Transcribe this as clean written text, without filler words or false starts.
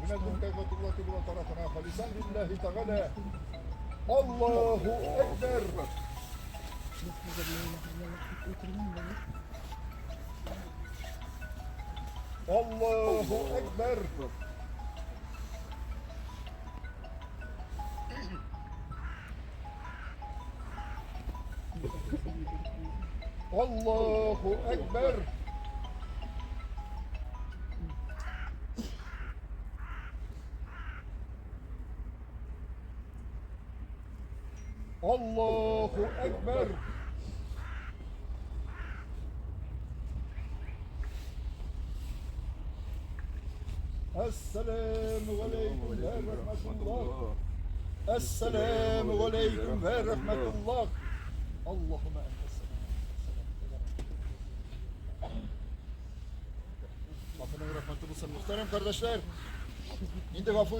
Менә Кәгъбәтуллаһи була тарафына халисан лиллаһи тәгалә. Аллаһу әкбәр. Аллаһу әкбәр. Аллаһу әкбәр. Аллаһу әкбәр. Әссәләмү галәйкүм вә рәхмәтуллаһ. Әссәләмү галәйкүм вә рәхмәтуллаһ. Аллаһумма Раббының рәхмәте булсын. Мөхтәрәм кардәшләр, инде гафу.